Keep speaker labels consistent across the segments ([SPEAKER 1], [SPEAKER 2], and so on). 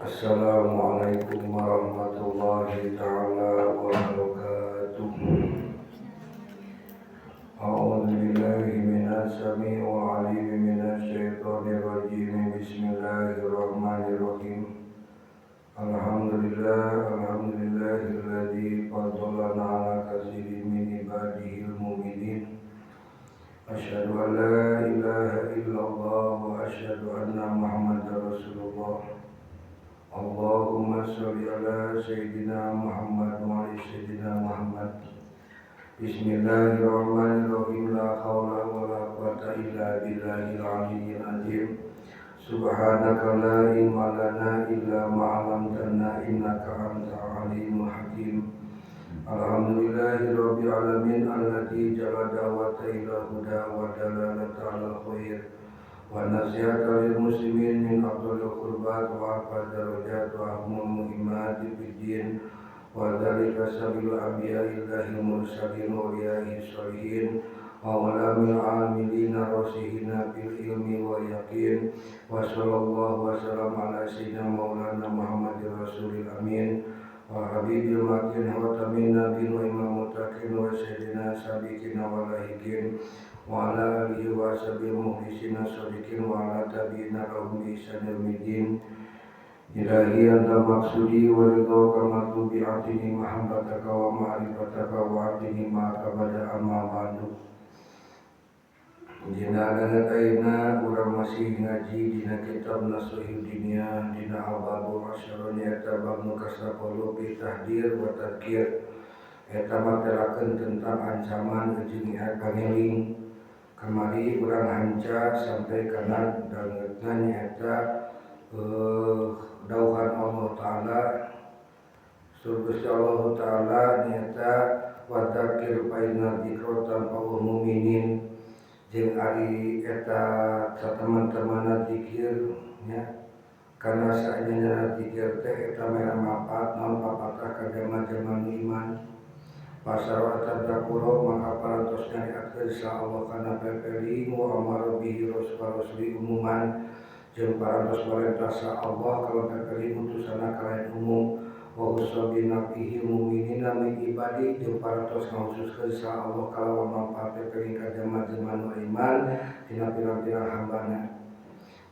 [SPEAKER 1] Assalamualaikum warahmatullahi ta'ala wabarakatuh. A'udzu billahi minas samii'il 'aliim minasy syaithanir rajim. Bismillahirrahmanirrahim. Alhamdulillah, alhamdulillahilladzi faddalana 'ala katsirin min ibadihil mu'minin. Asyhadu an la ilaha illallah wa asyhadu anna Muhammadar Rasulullah. Allahumma sholli ala sayyidina Muhammad wa ala sayyidina Muhammad. Bismillahirrahmanirrahim. La haula wa la quwata illa billahil aliyyil azim. Subhanaka la ilma lana illa ma 'allamtana innaka antal alimul hakim. Alhamdulillahi rabbil alamin alladzi ja'ala da'wata ila huda wa dalalata 'alal khair. Wa nasihata lil muslimin min afdalil qurbat wa arfa darajat wa ahmul muhimmati fid din wa dzalika sabilul anbiya'illahi mursalin wa awliyaihi sholihin wa ulamil amilina rasihina fil ilmi wa yaqin wa sallallahu wa sallam ala sayyidina maulana Muhammadir rasulil amin wa habibil makin wa tamin nabi wa imam mutakin wa sayyidina sabiqina wa lahiqin wa ala alihi wa sahbihi mukhlisina shadiqin wa ala tabi'ina lahum bi ihsanil midin. Ilahi anta maqsudi wa ridhaka matlubi atini mahabbataka wa ma'rifataka wa atini ma kabada amma ba'du. Dina danget ayeuna urang masih ngaji dina kitab Nasuhul Dunya dina Al-Babul Asyaroni eta bab nu kasapuluh bi tahdir wa tadkir eta materakeun tentang ancaman jeung pangeling. Kamari urang hanca sampai kana dangetna nyaeta dauhan Allah Ta'ala surga Allah Ta'ala nyaeta wa dzakir fa inna dzikra tanfa'ul mu'minin jeung ari eta teman-teman zikir nya karena saenyana zikir teh eta mere manfaat naon papatah ka jaman-jaman iman. Pasar tadakuro maka parantos nyariatkeun sa Allah kana pepeling wa amara bihi rasul umuman jeung parantos marentah sa Allah kalau pepeling utusanna kalayan umum wa usabina bihi mu'minina min ibadi jeung parantos ngahususkeun sa Allah kalawan manfaat pepeling ka jaman-jaman iman dina pirang-pirang hambana.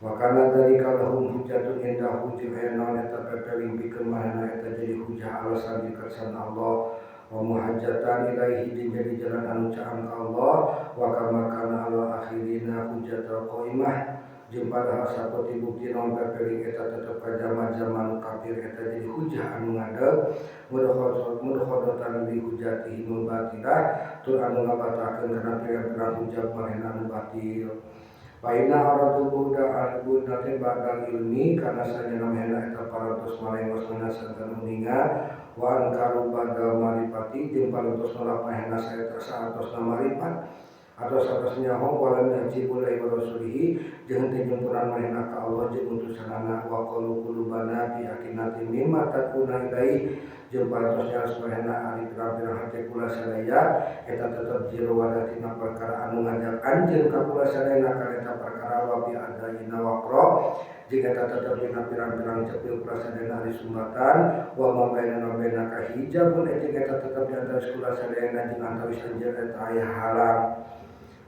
[SPEAKER 1] Wa kana dzalika lahum hujjatun indahu jeung aya naon eta pepeling pikeun manehna eta jadi hujah alasan dikersana Allah wa muhajjatan ilaihi jeung jadi jalan anu caang ka Allah wa kama kana ala akhirina hujjatul qaimah jeung padahal saperti bukti naon pepeling eta tetep ka jaman-jaman kafir eta jadi hujah anu ngadeg mudkhodatan bi hujjatihi batilah tur anu ngabatakeun kana pirang-pirang hujah manehna anu batil. Paina aradu buddha al-buddha teh ba'dal ilmi kana sanyana manehna eta parantos malengos santan uninga wa ankaru ba'dal marifati jeung parantos nolak manehna saeta saatosna marifat atau saatosna nyaho walam yajibu lillahi wa rasulihi jeung teu nyempuran manehna ka Allah jeung utusanana wa qalu qulubana bi akinati mimma tad'una ilaihi jeung parantos nyaos manehna ari pirang-pirang hate kula sadaya eta tetep jero wadatina perkara anu ngajak anjeun ka kula sadaya kana eta perkara wa bi adaina waqra jeung eta tetep dina pirang-pirang cepil kula sadaya ari sumbatan wa ma bainana bainaka hijabun jeung eta tetep di antawis kula sadaya jeung antawis anjeun eta aya halang.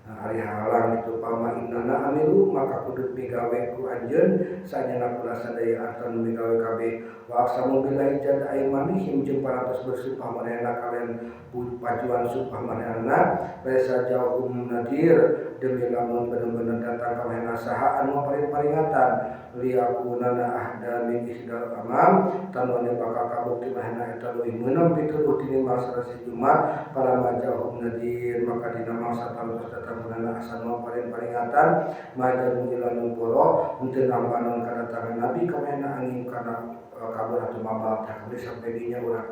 [SPEAKER 1] Nah, ari halang itu pama innana amilu maka kudu migawe ku anjeun sanyana kula sadaya atan migawe kabeh wa aqsamu billahi jad aimanihim jeung parantos bersumpah manehna kalian pajuan sumpah manehna laisa jauhum nadir demi lamun bener-bener datang ka manehna saha anu paring-paringatan liyakunana ahda min ihdal amam tanwane bakal kabukti manehna eta leuwih meunang pituduh tinimbang sarasi Jumat palama jauhum nadir maka dina mangsa parantos datang manehna asa nu paring-paringatan majan ilan poro henteu nampanon kadatangan nabi ka manehna angin kana kabur atau mabal tah sampai dinya urang.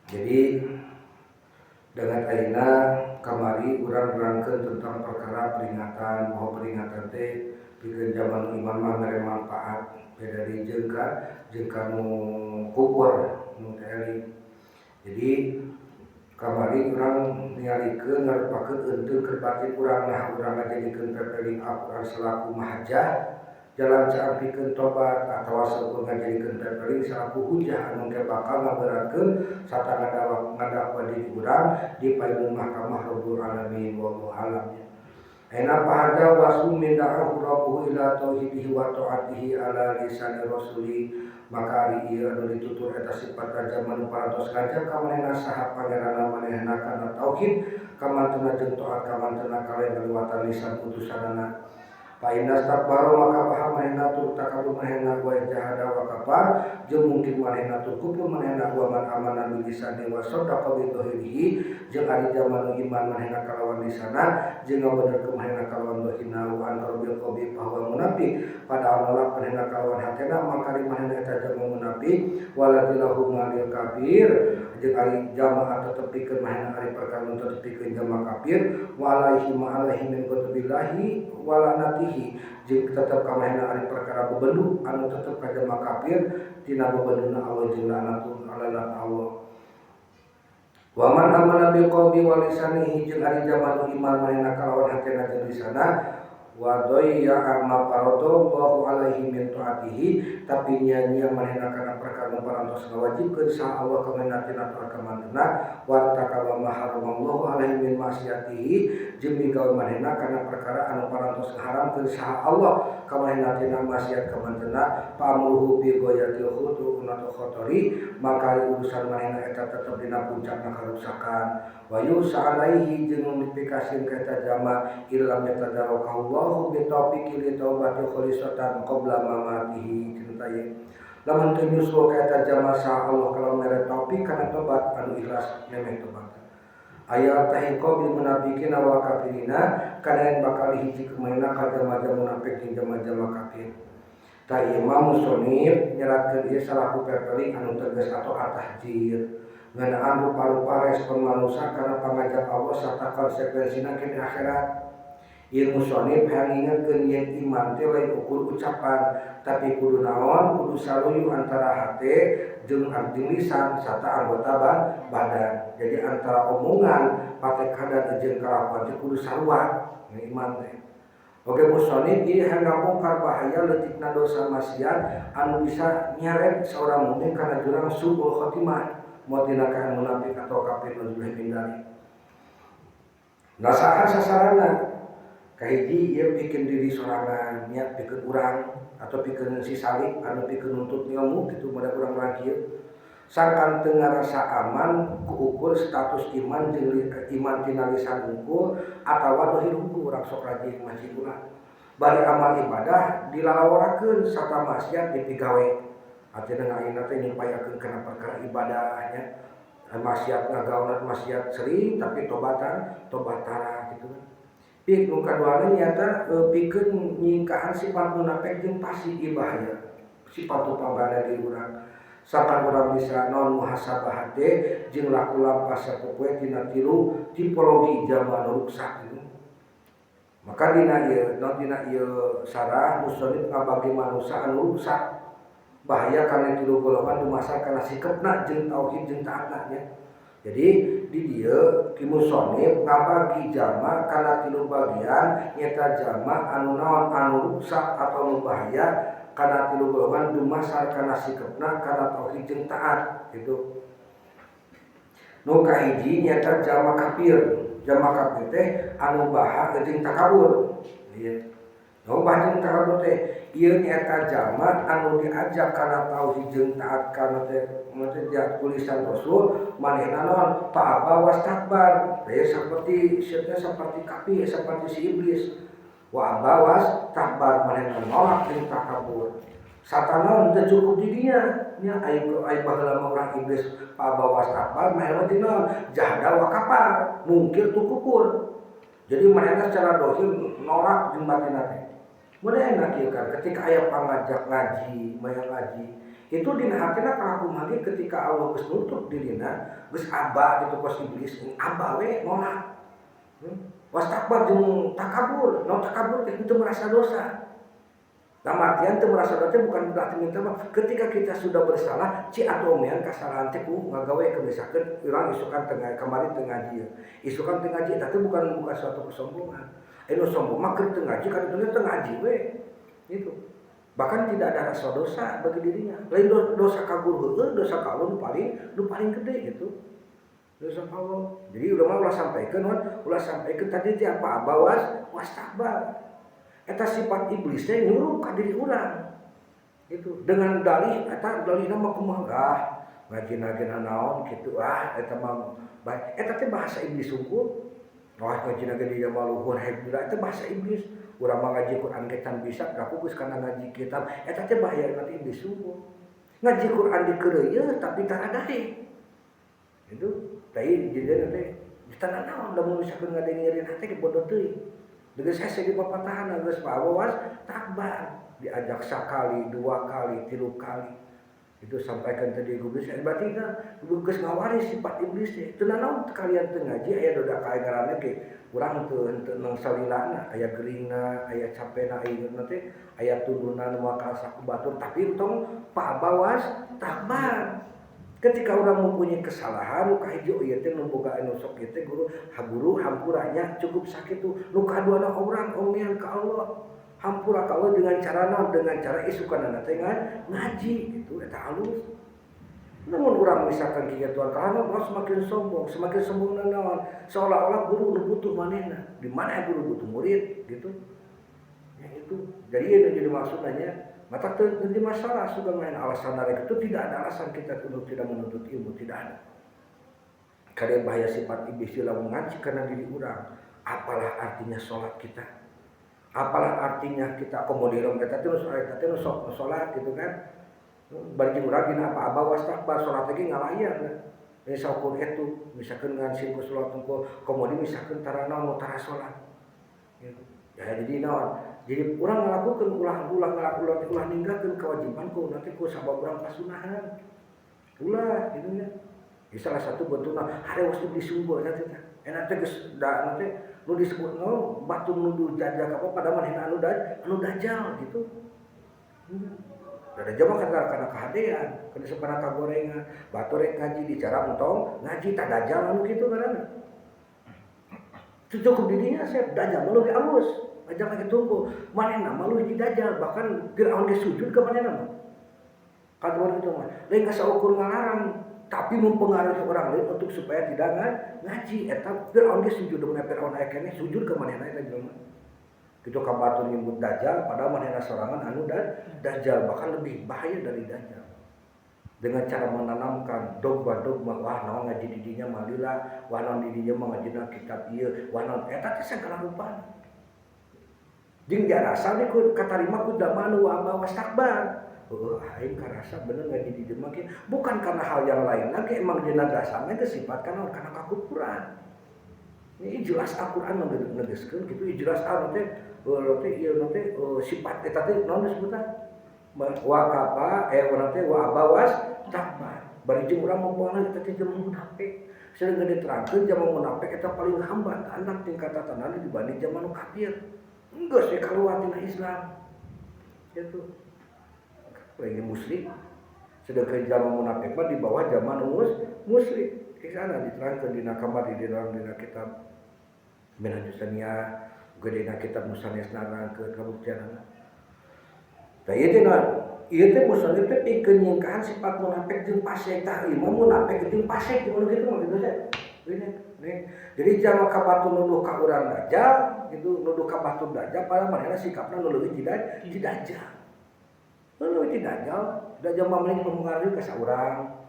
[SPEAKER 1] Jadi dengan ayeuna kamari urang nerangkeun tentang perkara peringatan bahwa peringatan teh pikeun zaman iman mah mere manfaat beda deui jeung ka jeung kanu kubur nu teh eling. Jadi kamari urang ningalikeun ngarupakeun eunteung keur batin urang nah urang ngajadikeun pepeling Al-Qur'an selaku mahjah Jalan caang pikeun tobat atawa seukur ngajadikeun pepeling salaku hujah anu engke bakal ngaberatkeun sarta ngadakwa diri urang di payun mahkamah Rabbul Alamin wallahu alam. Aina fahada wasu min da'ahu rabbuhu ila tauhidihi wa ta'atihi ala lisani rasuli maka ari ieu anu ditutur eta sifat raja manu parantos ngajak ka manehna saha pangeranna manehna kana tauhid kamantena jeung taat kamantena kalayan ngaliwatan lisan utusanana. Fa inna istakbaru maka paham manehna tur takabur manehna wa jahada wa kafar jeung mungkin manehna tur kufur manehna wa man amana bil lisani wa saddaqa bi dhahirihi jeung ari jalma nu iman manehna kalawan lisana jeung ngabenerkeun manehna kalawan dhahirna wa ankaru bil qalbi fa huwa munafiq padahal nolak manehna kalawan hatena maka ari manehna eta jalma munafik waladilahu malil kafir jeung ari jalma tetep pikeun manehna ari perkara nu tetep pikeun jalma kafir wa alaihi ma alaihi min ghadabillahi wa lanatihi jeung tetep ka manehna ari perkara bebendu anu tetep ka jalma kafir tina bebenduna Allah jeung laknatun alana Allah. Wa man amana bil qalbi wa lisanihi jeung ari jalma nu iman manehna kalawan hatena jeung lisana wa dayya ma faradallahu alaihi min taatihi tapi nya-nya manehna kana perkara nu parantos ngawajibkeun saha Allah ka manehna tina taat ka manehna wa takaba ma haramallahu alaihi min maksiatihi jeung migawe manehna kana perkara anu parantos ngaharamkeun saha Allah ka manehna tina maksiat ka manehna fa amruhu bi ghayatil khutu unatu khatori maka urusan manehna eta tetep dina puncakna karuksakan wa yusa alaihi jeung dipikasieun ka eta jalma illam yatadarakahu Allahu bi taufiqi li taubati khalisatan qabla mamatihi cinta ye lamun teu nyusul ka eta jalma saha Allah kalau mere taufik kana tobat anu ikhlas memeh tobat aya tahiqa bil munafiqina wal kafirina kana yang bakal hiji kumaha ka jalma-jalma munafik jeung jalma-jalma kafir. Ta imam musonib nyeratkeun ieu salaku pepeling anu tegas atau atahjir ngeunaan rupa-rupa respon manusia kana pangajak Allah serta konsekuensina ke akhirat. Ieu musonib hayang ngingetkeun yen iman teh lain ukur ucapan tapi kudu naon kudu saluyu antara hate jeung lisan sarta anggota badan. Jadi antara omongan patekadan jeung kalakuan teh kudu sarua iman teh. Oke musonib ieu hayang ngabongkar bahaya leutikna dosa maksiat anu bisa nyeret seorang mukmin kana jurang suul khotimah moal tina kaayaan munafik atau kafir naudzubillah min dzalik. Nasaha sasarana kahiji ieu pikeun diri sorangan nya pikeun urang atau pikeun si salik anu pikeun nuntut ilmu kitu pada urang-urang kieu sangkan teu ngarasa aman ku ukur status iman jeung iman tina lisan hungkul atawa dohir hungkul urang sok rajin masjid ulah bari amal ibadah dilalaworakeun sarta maksiat dipigawe artina ngaina teh nyumpayakeun kana perkara ibadahnya maksiat ngagaonan maksiat sering tapi tobatan tobatara kitu kan. Pik nu kaduana nyata pikeun nyingkahan sifat munafik jeung pasti ieu bahaya sifat pambana di urang sampai urang bisa non muhasabah hate jeung laku lampah sapopoe tina tilu tipologi jalma nu ruksak gitu. Maka dina ieu non dina ieu sarah musonib ngabagi manusia anu ruksak bahaya kana tilu golongan dumasar kana sikepna jeung tauhid jeung taatna nya. Jadi di dieu ki musonib ngabagi jalma kana tilu bagian nyata jalma anu naon anu ruksak atau nu bahaya kana tilu golongan dumasar kana sikepna kana tauhid jeung taat gitu. Nu kahiji nyata jalma kafir. Jalma kafir teh anu baha jeung takabur. Ieu. Nu baha jeung takabur teh ieu nyata jalma anu diajak kana tauhid jeung taat kana teh maksud dia tulisan Rasul manehna naon fa aba wastakbar teh seperti sieuna seperti kafir seperti si iblis wa aba wastakbar manehna nolak jeung takabur. Satana teu cukup di dinya nya ai baheula mah urang iblis fa aba wastakbar manehna teh naon jahada wa kafar mungkir tu kufur. Jadi manehna secara dohir nolak jeung batinna teh. Mun enak ieu kan ketika aya pangajak ngaji, maya ngaji itu dina hatina kalaku mah ketika Allah geus nutup dirina geus aba gitu kos iblis aba we nolak. Wastakbar jeung takabur, naon takabur teh teu merasa dosa. Dalam artian teu merasa dosa bukan berarti minta maaf. Ketika kita sudah bersalah, ci atuh omean kasalahan teh ku ngagawe kebiasakeun urang isukan tengah kamari teu ngaji. Isukan teu ngaji eta teh bukan suatu kesombongan. Anu sombong mah keur teu ngaji kan teu ngaji we. Gitu. Bahkan tidak ada rasa dosa bagi dirinya. Lain dosa ka guru heueuh, dosa ka Allah nu paling gede gitu. Dosa ka Allah. Jadi udah mah ulah sampaikeun, ulah sampaikeun tadi teh apa aba wastakbar. Eta sifat iblisnya nyuruh ka diri urang. Itu dengan dalih, eta dalihna mah kumaha, ah ngaji naon kitu, ah eta mah baik. Eta teh bahasa iblis sungguh. Wah, ngaji ge di mah luhur hebat, eta bahasa iblis. Urang mah ngaji Quran ge can bisa, da geus kana ngaji kitab. Eta teh bahaya nanti iblis sungguh. Ngaji Quran dikeureuyeun tapi tara daek. Itu tadi jadi nanti di naon lamun misalkan ngadengerin hate ge bodoh teuing. Geus hese di papatahan, geus wastakbar, diajak sekali, dua kali, tilu kali. Itu sampaikan tadi iblis, berarti kan geus ngawaris sifat iblis teh. Teu nanaon kalian teu ngaji, aya doda kae ngaranna ge urang teu henteu nang salilana, aya geringna, aya capena, aya teh, aya tunduna nu moal karasa ku batur, tapi entong fa aba wastakbar. Ketika orang mempunyai kesalahan, nu kahiji ieu teh nu boga anu sok ieu teh guru, ha guru hampuranya cukup sakitu. Nu kaduana urang omean ka Allah. Hampura ka Allah dengan cara naon? Dengan cara isukanana teh ngaji gitu, eta halus. Namun orang misalkan kieu karena orang semakin sombong naon? Seolah-olah guru nu butuh manehna. Di mana guru butuh murid gitu. Ya itu. Jadi ini jadi maksudnya mata jadi masalah sudah main alasan dari itu, tidak ada alasan kita untuk tidak menuntut ilmu, tidak ada. Kalian bahaya sifat iblis lamun ngaji karena diri orang. Apalah artinya sholat kita? Apalah artinya kita akomodir eta teh eta teh sok sholat gitu kan? Bari jeung urang dina apa aba wastakbar, salat ge ngalayan. Ini saukur itu misalkan ngan ku salat engko komodi misalkan tara naon tara salat. Gitu. Ya jadi naon? Jadi urang ngalakukeun ulah ulah ngalakukeun ulah ninggalkeun kewajiban ku nanti ku sabab urang kasunahan. Ulah gitu ya. Di salah satu bentukna harewas iblis sungguh eta teh. Enak teh geus da nanti nu disebut no batur nuduh dajjal apa pada manehna anu dajjal gitu. Da dajjal mah karena kahadean, kana sepana kagorengan, batur rek ngaji di cara entong ngaji tak dajjal anu kitu ngaranna. Cukup didinya saya dajjal mah leuwih alus. Dajjal lagi tunggu. Manehna mah leuwih di dajjal, bahkan Firaun ge sujud ka manehna mah. Kaduan itu mah. Lain kasaukur ngalarang tapi mempengaruhi orang lain untuk supaya tidak ngaji. Eta Firaun ge sujud dengan Firaun aya keneh sujud ka manehna eta jelema. Kitu ka batur nyebut dajjal padahal manehna sorangan anu dajjal, bahkan lebih bahaya dari dajjal. Dengan cara menanamkan dogma-dogma, wah naon ngaji di dinya mah lila, wah naon di dinya mah ngajina kitab ieu, wah naon eta teh segala rupana. Jeung dirasa we ku katarima ku anu aba wastakbar. Oh, aing karasa bener ngaji di dieu mah bukan karena hal yang lain lagi, emang dina dasarna geus sifat karena kakufuran. Ini jelas Al-Qur'an negeskeun kitu, jelas anu teh teh ieu teh sifat eta teh naon disebutna? Wa kafa eh urang teh wa aba wastakbar. Bari jeung urang mempengaruhi eta teh jelema munafik. Sering diterangkeun jelema munafik eta paling hambat anak tingkatanana dibanding jelema nu kafir. Geus we kaluar tina Islam. Gitu. Lagi musyrik. Sedangkan zaman munafik mah di bawah zaman musyrik. Di sana diterangkan dina kamar di dalam dina kitab Minhajus Saniyah, uga dina kitab Musanes narangkeun kabuktianana. Tah ieu teh naon? Ieu teh musannif teh pikeun nyingkahan sifat munafik jeung fasik. Tah ieu mah munafik jeung fasik kumaha kitu mah gitu teh. Nih. Jadi jangan ka batur nuduh ka urang dajjal gitu, nuduh ka batur dajjal padahal manehna sikapna nu leuwih tidak dajjal. Nu leuwih ti dajjal, dajjal mah mending mempengaruhi ka saurang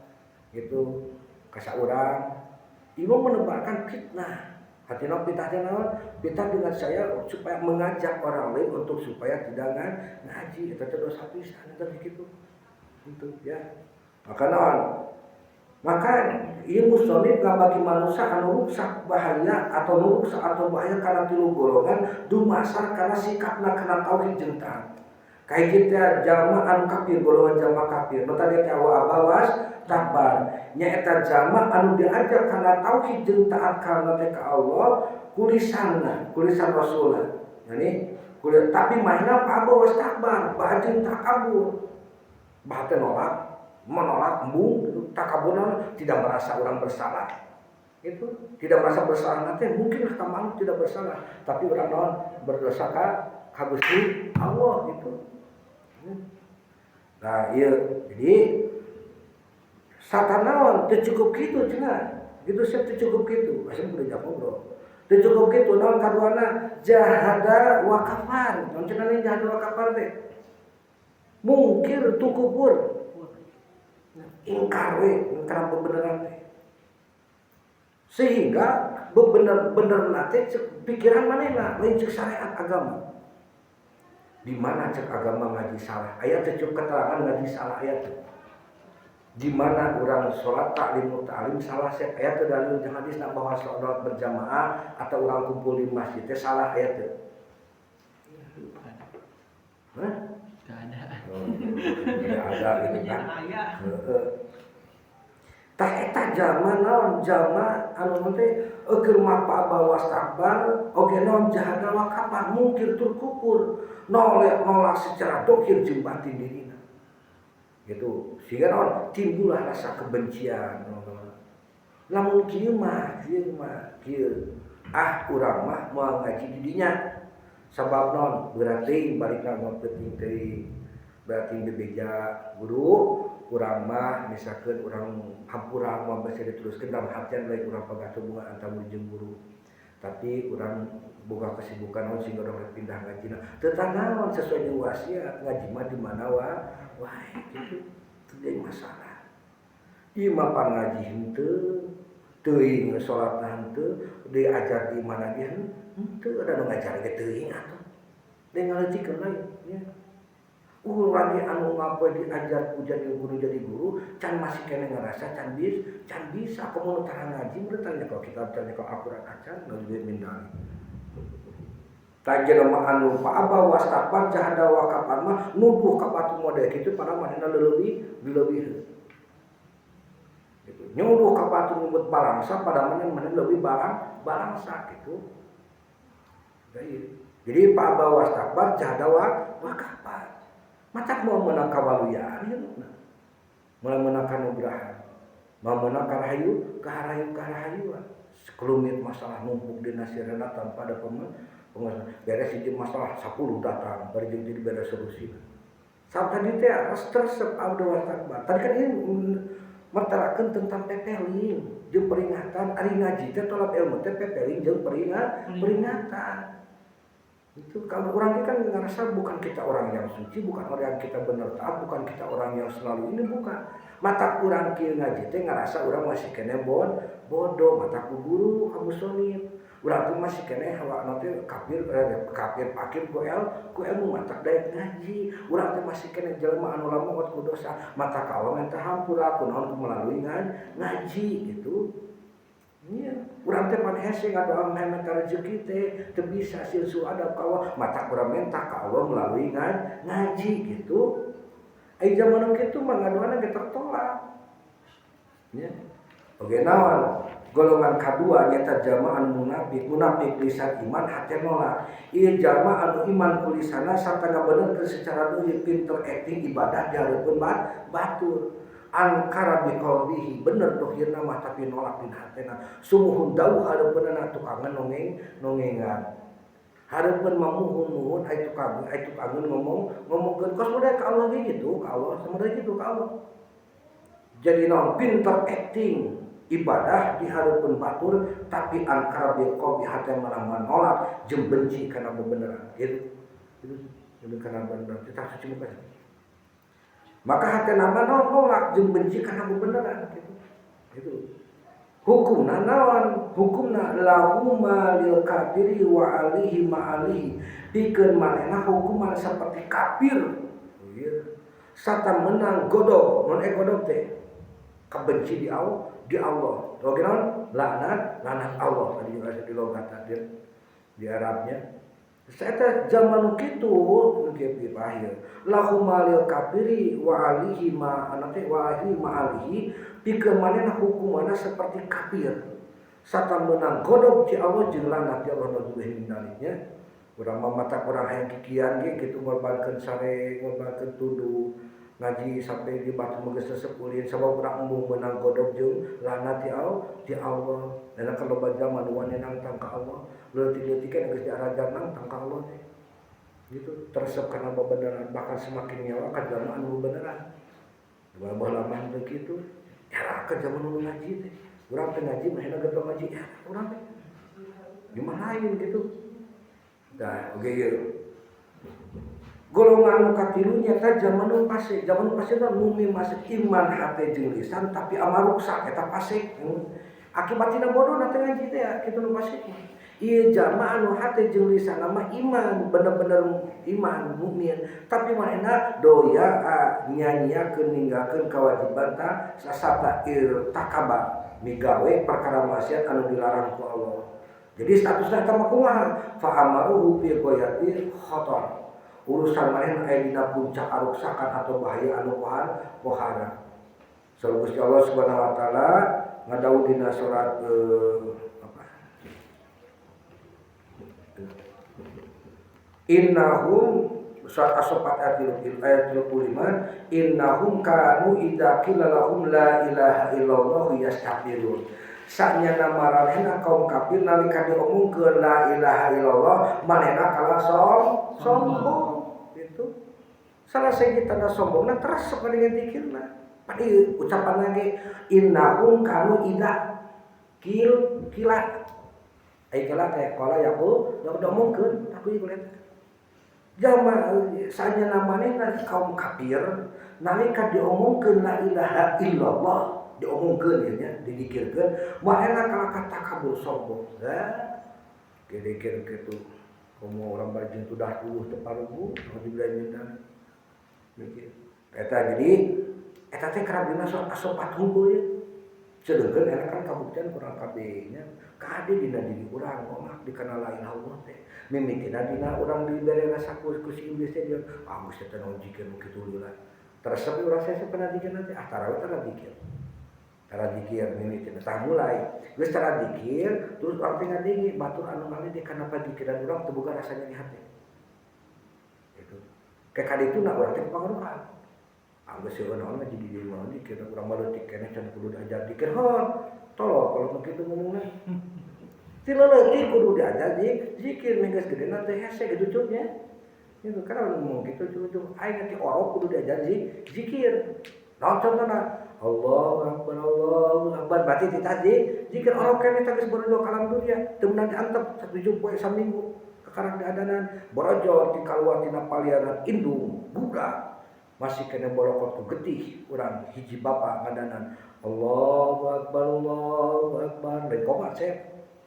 [SPEAKER 1] gitu, ka saurang. Ieu menebarkan fitnah. Hatina fitnah teh naon? Fitnah dengan saya supaya mengajak orang lain untuk supaya tidak ngaji, eta teh dosa pisan eta teh kitu. Itu ya. Maka naon? Maka ieu musonif ngabagi manusia anu rusak bahaya atau nu rusak atau bahaya karena tilu golongan dumasar karena sikapna kana tauhid jeung taat. Kahiji teh jalma anu kafir, golongan jalma kafir. Nu tadi teh wa aba wastakbar. Nyaeta jalma anu diajak kana tauhid jeung taat kana teh ka Allah kulisanna, kulisan Rasulna. Yani kuliah tapi mainna fa aba wastakbar, bahajeun takabur. Bahateun nolak, menolak embung gitu. Takabur tidak merasa orang bersalah. Itu tidak merasa bersalah nanti mungkin kamu tidak bersalah, tapi orang naon berdosa ka Gusti Allah gitu. Nah ieu jadi satanaon teu cukup kitu cenah. Gitu sih teu cukup kitu, asa kudu jak ngobrol. Teu cukup kitu naon kaduana jahada wa kafar. Naon cenah jahada wa kafar teh? Mungkir tu kufur. Ingkar we, ingkar bebeneran teh. Sehingga bener-bener teh cek pikiran manehna lain cek syariat agama. Di mana cek agama ngaji salah? Aya teh cek keterangan ngaji salah aya teh. Di mana orang sholat taklim ta'lim salah sih aya teh dalil jeung hadis bahwa sholat berjamaah atau orang kumpul di masjid teh salah aya teh. Hah?
[SPEAKER 2] Gak ada.
[SPEAKER 1] Oh, tidak ada gitu kan. Heeh. Tah eta jalma naon jalma anu teh keur mapa bawas takbar oge naon jahada wa kafar mungkir tur kufur nolak nolak secara dohir jeung batin dirina. Gitu sehingga naon timbullah rasa kebencian. Lamun kieu mah kieu ah urang mah moal ngaji di dinya sabab naon berarti balikna mah penting teuing berarti bebeja guru urang mah misalkan urang hampura moal basa diteruskeun dalam hatian lain urang pagah hubungan antara murid jeung guru tapi urang boga kesibukan naon sehingga urang pindah ngajina teu naon sesuai jeung wasiat ngaji mah di mana wae gitu teu jadi masalah ieu mah pan ngaji henteu teuing salat henteu diajar di mana dia henteu da nu ngajar ge teuing atuh deui ngaleutikeun lain nya. Urang anu ngapoe diajar ku jadi guru can masih keneh ngerasa can bisa komo tara ngaji mun tanya kalau kitab tanya kalau Al-Qur'an acan naudzubillah min dzalik. Tah jelema anu fa wastakbar jahada wa kafar mah nuduh ka batur model kitu padahal manehna leuwih leuwih. Gitu. Nyuduh ka batur nyebut balangsa padahal manehna leuwih balangsa gitu. Jadi fa wastakbar jahada wa kafar. Matak mau menang kawaluyaan hirupna. Mau menang kanugrahan. Mau menang karahayu, karahayuan. Sekelumit masalah numpuk di nasirena tanpa ada penguasaan. Beres hiji masalah 10 datang, bari jeung jadi beres solusi. Sampai tadi teh resep abdi wastakbar. Tadi kan ini merterakeun tentang pepeling jeung peringatan. Ari ngaji teh tolak ilmu teh pepeling jeung peringatan. Itu kalau orang ini kan ngerasa bukan kita orang yang suci, bukan orang yang kita benar taat, bukan kita orang yang selalu ini bukan. Mata kurang kieu ngaji teh ngerasa orang masih kene bodoh, mata ku guru kamu sonit. Urang teh masih kene hawa teh kafir kafir pakir ku ilmu mata daek ngaji. Urang teh masih kene jelema anu lamun ku dosa, mata ka Allah minta hampura kunaon ku melalui ngaji gitu. Iya, urang teh pan hese ngadoa minta rezeki teh teu bisa silsu adab ka Allah, mata urang minta ka Allah melalui ngaji gitu. Ai zaman kitu mah ngadoana ge tertolak. Nya. Oge naon? Golongan kadua nyata jamaah anu munafik, munafik lisan iman hate nolak. Ieu jamaah anu iman ku lisana sarta ngabenerkeun secara dohir pinter acting ibadah di hareupeun batur. Angkara biqalbihi bener dohirna mah tapi nolak dina hatena. Sumuhun dauh hareupeunna tukangan nongengan. Hareupeun mah muhun-muhun ai tukangan ngomongkeun kos model ka Allah ge gitu, ka Allah samodel gitu ka Allah. Jadi naon pinter acting ibadah di hareupeun batur tapi angkara biqalbi hate malah menolak jeung benci kana bebeneran gitu. Itu kana beneran kita cuci muka. Maka hati nama nolak jeung benci kana bebeneran gitu. Gitu. Hukumna naon? Hukumna lahuma lil kafiri wa alihi ma alihi. Pikeun manehna hukuman seperti kafir. Ieu. Sata menang godog, non godog teh. Kebenci di Allah, di Allah. Oge naon? Laknat, laknat Allah tadi juga di logat tadi di Arabnya. Saya zaman kitu nu kieu pahil. Lahuma lil kafiri wa alihi ma anate wa alihi ma alihi pikeun manehna hukumanna seperti kafir. Sata menang godog ti Allah jeung laknat ti Allah naudzubillah min dzaliknya. Urang mah mata urang hayang kikian ge kitu ngorbankeun sare, ngorbankeun tunduh. Ngaji sampai di batu mah geus resep ulin sabab urang embung meunang godog jeung laknat ti Allah. Dan kalau loba zaman wani nangtang ka Allah, leutik-leutik kan geus diarajar nangtang ka Allah teh. Gitu teresep kana bebeneran bahkan semakin nyawa ka jalma anu bebeneran. Baheula mah teu kitu. Era ka zaman nu ngaji teh. Urang teh ngaji mah getol ngaji ya urang teh. Gimana lain gitu. Nah, oke ieu. Golongan nu katilu nyata zaman nu fasik, zaman nu fasik mah mumi masih iman hate jeung lisan tapi amal ruksak eta fasik. Akibatna bodoh na teh ngaji teh kitu nu fasik mah. Ieu jalma anu hate jeung lisan mah iman, bener-bener iman mukmin, tapi manehna doya nyanyiakeun ninggalkeun kewajiban ta sasata irtakaba migawe perkara maksiat anu dilarang ku Allah. Jadi statusna eta mah kumaha? Fa amaruhu fi ghayatil khatar. Urusan manehna aya dina puncak aruksakan atau bahaya anu pohara. Saur Gusti Allah Subhanahu wa taala ngadawuh dina surat apa? Innahum surat As-Saffat ayat 35 innahum kanu idza qila lahum la ilaha illallah yastakbirun. Sanyana maranehna kaum kafir nalika diomongkeun la ilaha illallah manehna kalah sombong gitu. Salah sahiji tanda sombongna teresep dengan zikirna. Pan ieu ucapan lagi innahum kanu idza qil kila ai kila teh qala yaqul da diomongkeun tapi ieu lihat. Jama sanyana manehna kaum kafir nalika diomongkeun la ilaha illallah diomongkeun ieu nya didikirkeun manehna kalah takabur sombong. Hah didikir kitu komo urang bajing tudah tuh teu parugu alhamdulillah mikir eta jadi eta teh kerap dina sok asopat hungkul ya sedengkeun enak kan kabuktian kurang kabeh nya kade dina diri urang ngomah dikana la ilaha illallah teh mimitina dina urang dibere rasa ku si iblis teh dia ah geus teh naon zikir nu kitu lila teresep urang saya pernah zikir teh ah tarawih teh zikir tara zikir mimitina tah mulai geus tara zikir terus urang teh ngadenge batur anu ngalih kana pazikiran urang teu boga rasanya di hati gitu kayak kaditu na urang teh kapangaruhan ah geus seueur naon mah jadi diri mah dikir urang mah leutik keneh can kudu diajar dikir hon tolong kalau begitu ngomongna ti leutik kudu diajar zikir geus gedena teh hese gitu cuknya gitu karena ngomong gitu cukup aing ti orok kudu diajar zikir naon contohna Allahu akbar Allahu akbar berarti ti tadi zikir orok keneh teh geus borojo kalam dunia teu meunang diantep satujuh poe saminggu kakarang diadanan borojo ti kaluar tina paliaran indung budak masih kena bolokot ku getih urang hiji bapa ngadanan Allahu akbar Allahu akbar lain komat sep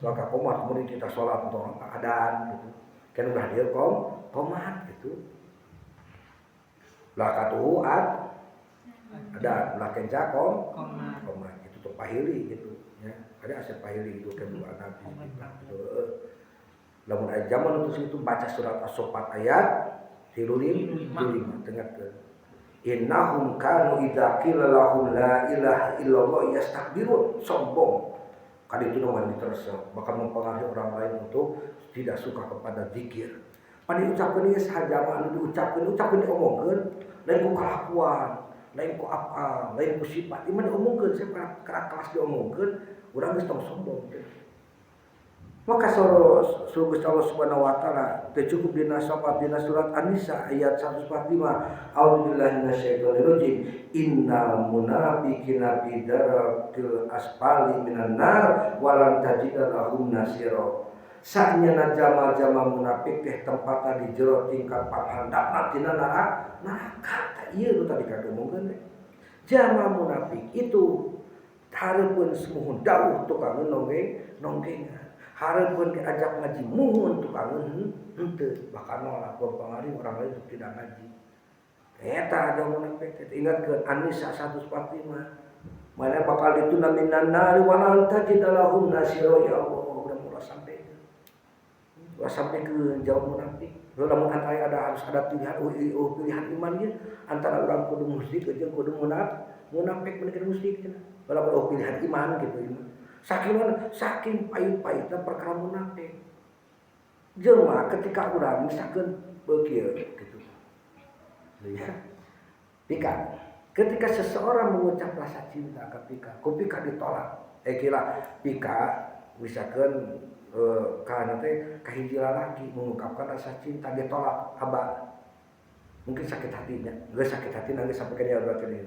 [SPEAKER 1] soal ka komat kemudian kita sholat untuk orang adan gitu kan udah dia komat gitu lah katuhu ad ada lah kenca
[SPEAKER 2] komat
[SPEAKER 1] komat itu tuh pahili gitu ya ada asep pahili itu kan dua nabi gitu lamun aya zaman itu baca surat As-Saffat ayat 35 tengah ke innahum kanu idza qila lahum la ilaha illallah yastakbirun sombong kali itu namanya diteresep bahkan mempengaruhi orang lain untuk tidak suka kepada zikir pan diucapkeun ieu saja mah anu diucapkeun ucapkeun diomongkeun lain ku kalakuan lain ku apa lain ku sifat ieu mah diomongkeun saya kelas diomongkeun urang geus tong sombong gitu. Maka surah Gusti Allah Subhanahu wa taala teu cukup dina safat dina surat An-Nisa ayat 145 a'udzubillahi minasyaitonir rajim innal munafiqina fi darakil asfali minan nar walan tajida lahum nasira. Sanyana jama-jama munafik teh tempatna di jero tingkat panghandapna tina neraka. Tah ieu nu tadi kadomongkeun teh. Jama munafik itu hareupeun sumuhun dawuh tukangeun nonggeng hareupeun diajak ngaji muhun tukangeun henteu bahkan nolak mempengaruhi orang lain untuk tidak ngaji. Eta ada munafik teh ingatkeun An-Nisa 145 mana bakal ditunda minan nari walan tajid lahum nasira ya Allah udah mulai sampai ulah sampai ke jauh munafik. Lamun antara ada harus ada pilihan pilihan iman ieu antara urang kudu musyrik jeung kudu munafik mending musyrik cenah. Lamun pilihan iman gitu iman. Saking saking pahit-pahitna perkara munafik. Jelema ketika urang misalkan bekieu gitu. Ya. Pika. Ketika seseorang mengucap rasa cinta ke Pika, ku Pika ditolak. Kira Pika Misalkan kana teh ka hiji lalaki mengungkapkan rasa cinta ditolak aba. Mungkin sakit hatinya, geus sakit hati nangis sampai ka dia berarti dia.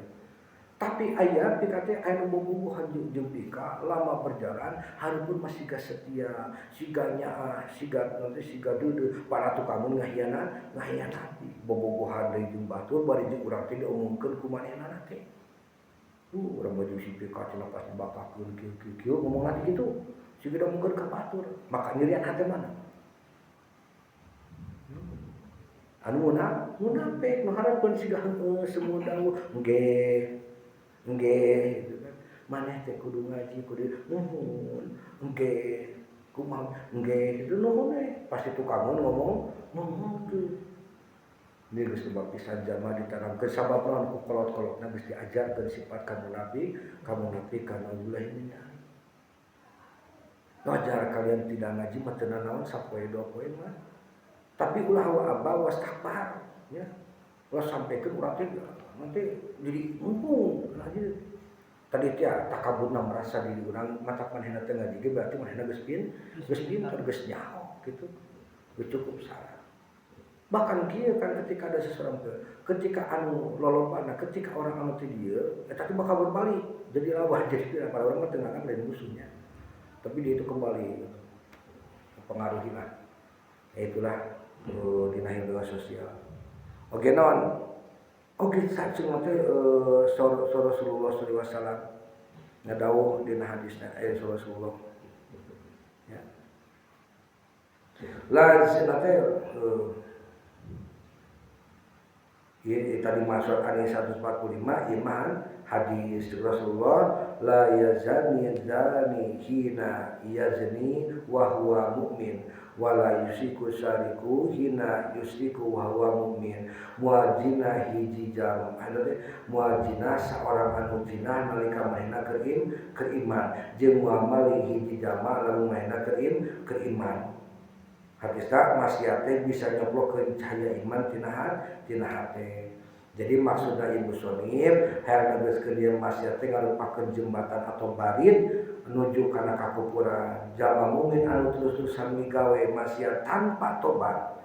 [SPEAKER 1] Tapi aya Pika teh aya nu bobogohan jeung Pika lama berjalan hareupeun masih siga setia, siga nyaah, siga nanti siga deudeuh, para tukangeun ngahianati. Bobogohan deui jeung batur bari jeung urang teh diomongkeun ku manehna teh. Urang mah jeung si Pika cenah pasti bakakeun kieu kieu kieu ngomong lagi kitu. Siga diomongkeun ka batur, maka nyerian hate mana? Anu munafik nu hareupeun siga heueuh semudah nggih. Nggih gitu kan. Maneh teh kudu ngaji kudu nuhun nggih kumaha nggih itu nuhun we pasti tukangeun ngomong ngomongkeun. Ieu geus loba pisan jalma ditanamkeun sabab naon ku kolot-kolotna geus diajarkeun sifat kamunafikan naudzubillahi min dzalik. Wajar kalian tidak ngaji mah teu nanaon sapoe dua poe mah. Tapi ulah wa aba wastakbar ya. Ulah sampaikan urang teh nanti jadi empung lagi. Tadi teh takaburna merasa diri urang matak manehna teh ngaji ge berarti manehna geus pinter geus nyaho gitu. Geus cukup salah. Bahkan kieu kan ketika ada seseorang teh, ketika anu lolobana, ketika orang anu teh dieu eta teh bakal berbalik jadi lawan jadi pada orang mah teu nganggap lain musuhnya. Tapi dia itu kembali gitu. Mempengaruhi lah. Ya itulah dina media sosial. Oke non. Oke saksung teh Rasulullah sallallahu alaihi wasallam ngadawuh dina hadisna Rasulullah. Ya. La teh ieu tadi masuk ayat 145 iman hadis Rasulullah la yazani zani hina yazni wa huwa mu'min wa la yusiku syariku hina yusriku wa huwa mu'min. Muajina hiji jam anu teh muajina saorang anu zina nalika manehna keur iman jeung muamali hiji jama lamun manehna keur iman. Hadisna maksiat teh bisa nyoplokeun cahaya iman tina hate. Jadi maksudna Ibu Sonib hayang negaskeun ieu maksiat teh ngarupakeun jembatan atau barit menuju kana kakufuran. Jalma mukmin anu terus-terusan migawe maksiat tanpa tobat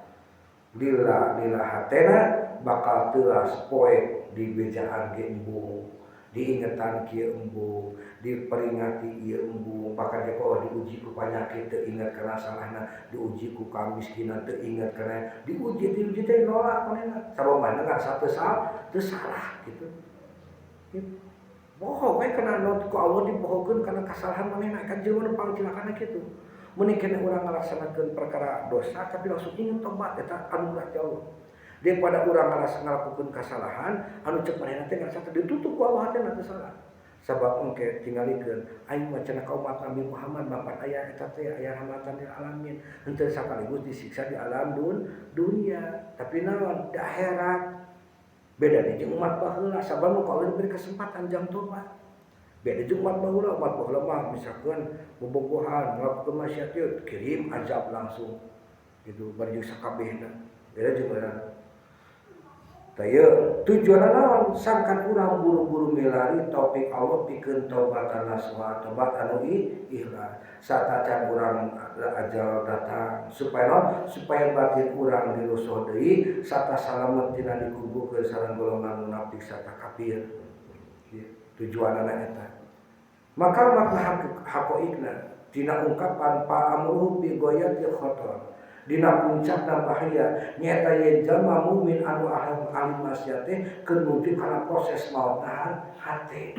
[SPEAKER 1] lila lila hatena bakal teuas poek di bejaan ge embung, diingetan kieu embung, diperingati ieu embung, bahkan ge poho diuji ku panyakit teu inget kana salahna, diuji ku kamiskinan teu inget kana, diuji teh nolak manehna. Sabab manehna ngarasa teu salah gitu. Bohong we kana nu ku Allah dibohongkeun kana kasalahan manehna kan jelema nu pangcilakana kitu. Mun keneh urang ngalaksanakeun perkara dosa tapi langsung inget tobat eta anugerah ti Allah. Daripada urang ngalakukeun kasalahan anu cek manehna teh ngarasa teh ditutup ku Allah teh teu salah. Sabab engke tingalikeun aing mah cenah ka umat Nabi Muhammad bapak aya eta teh aya rahmatan lil alamin henteu sakaligus disiksa di alam dunia tapi naon di akhirat. Beda deui jeung umat baheula sabab nu ku Allah diberi kesempatan jang tobat. Beda jeung umat baheula mah misalkan bobogohan ngalakukeun maksiat ieu kirim azab langsung gitu bari jeung sakabehna. Beda jeung urang. Tah ieu tujuanna naon sangkan urang buru-buru milari taufik Allah pikeun tobatan nasuha tobat anu ikhlas satacan urang ajal datang supaya naon supaya batin urang dirusuh deui sata salamet tina dikuburkeun sareng golongan munafik sarta kafir. Tujuanna eta. Maka makna hakoikna dina ungkapan pa amruhu bi ghayati khatar dina puncakna bahaya nyata yen jalma mukmin anu ahli maksiat teh keur nuju kana proses maotna hate.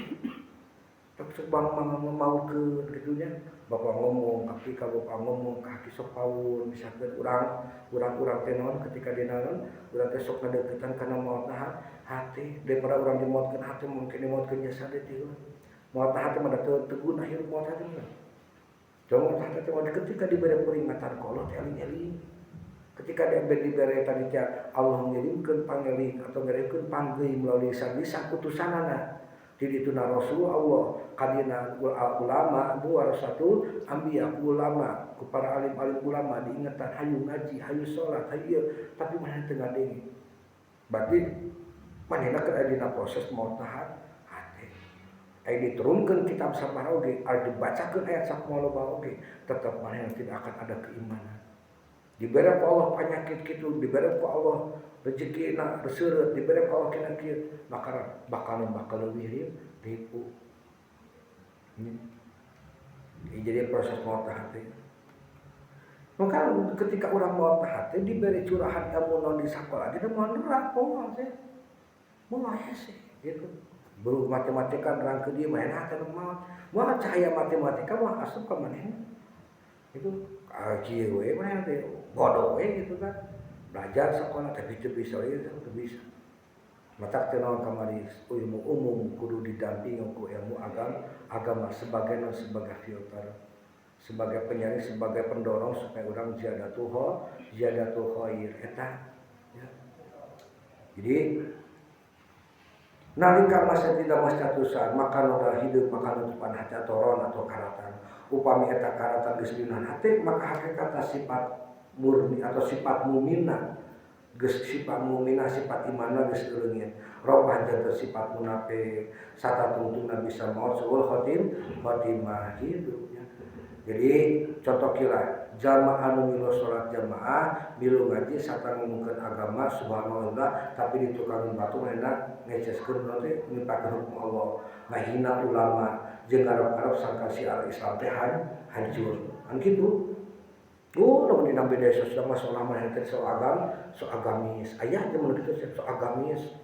[SPEAKER 1] Tek bang maukeun kitu nya bapak ngomong kaki ka bapak ngomong kaki sok paun misalkeun urang teh naon ketika dina naon urang teh sok ngadeukeutan kana maotna hate daripada urang dimaotkeun hate mungkin dimaotkeun jasa teh maotna hate mah teu guna hirup maot hate mah. Jangan hati hati ketika diberi peringatan ku Allah teh eling-eling. Ketika dia diberi tadi teh Allah ngirimkeun pangeling atau ngirimkeun panggeuy melalui lisan-lisan utusanana. Di dituna Rasul Allah kadina ulama warasatul anbiya ulama ku para alim-alim ulama diingetan hayu ngaji, hayu salat, hayu ieu tapi manehna teu ngadenge. Berarti manehna keur aya dina proses maot hate. Aya diturunkeun kitab sabaraha oge, aya dibacakeun ayat sakumaha loba oge, tetep manehna tidak akan ada keimanan. Dibere ku Allah penyakit kitu, dibere ku Allah rezekina seureut, dibere ku Allah kina kieu, maka bakal bakal leuwih ripu. Jadi proses maut hati. Maka ketika orang maut hati diberi curahan ilmu non di sekolah, kita mau nerap moal sih. Moal sih gitu. Buru matematika nerang ke dia main hati nu maot. Moal cahaya matematika moal asup ka manehna. Itu kieu we manehna teh bodoh we gitu kan. Belajar sekolah tapi teu bisa ieu teu bisa. Matak teh naon kamari ilmu umum kudu didampingi ku ilmu agama sebagai non sebagai filter, sebagai penyaring, sebagai pendorong supaya orang ziyadatul khair eta ya. Jadi nalika masa tidak masa maka noda hidup maka nutupan hati atau ron atau karatan. Upami eta karatan geus dina hati maka hakikatna sifat murni atau sifat mumina geus sifat mumina sifat imanna geus leungit. Robah janten sifat munafik satatungtungna bisa maot suul khotimah gitu ya. Jadi contoh kira jamaah anu milu salat jamaah milu ngaji sarta ngomongkeun agama subhanallah tapi di tukang batu manehna ngeceskeun teh nyimpakeun hukum Allah ngahina ulama jeung ngarep-ngarep sangka syiar Islam teh hancur kan kitu. Oh, lamun dina media sosial mah soal manehna teh so agam, so agamis. Aya teh mun kitu so agamis.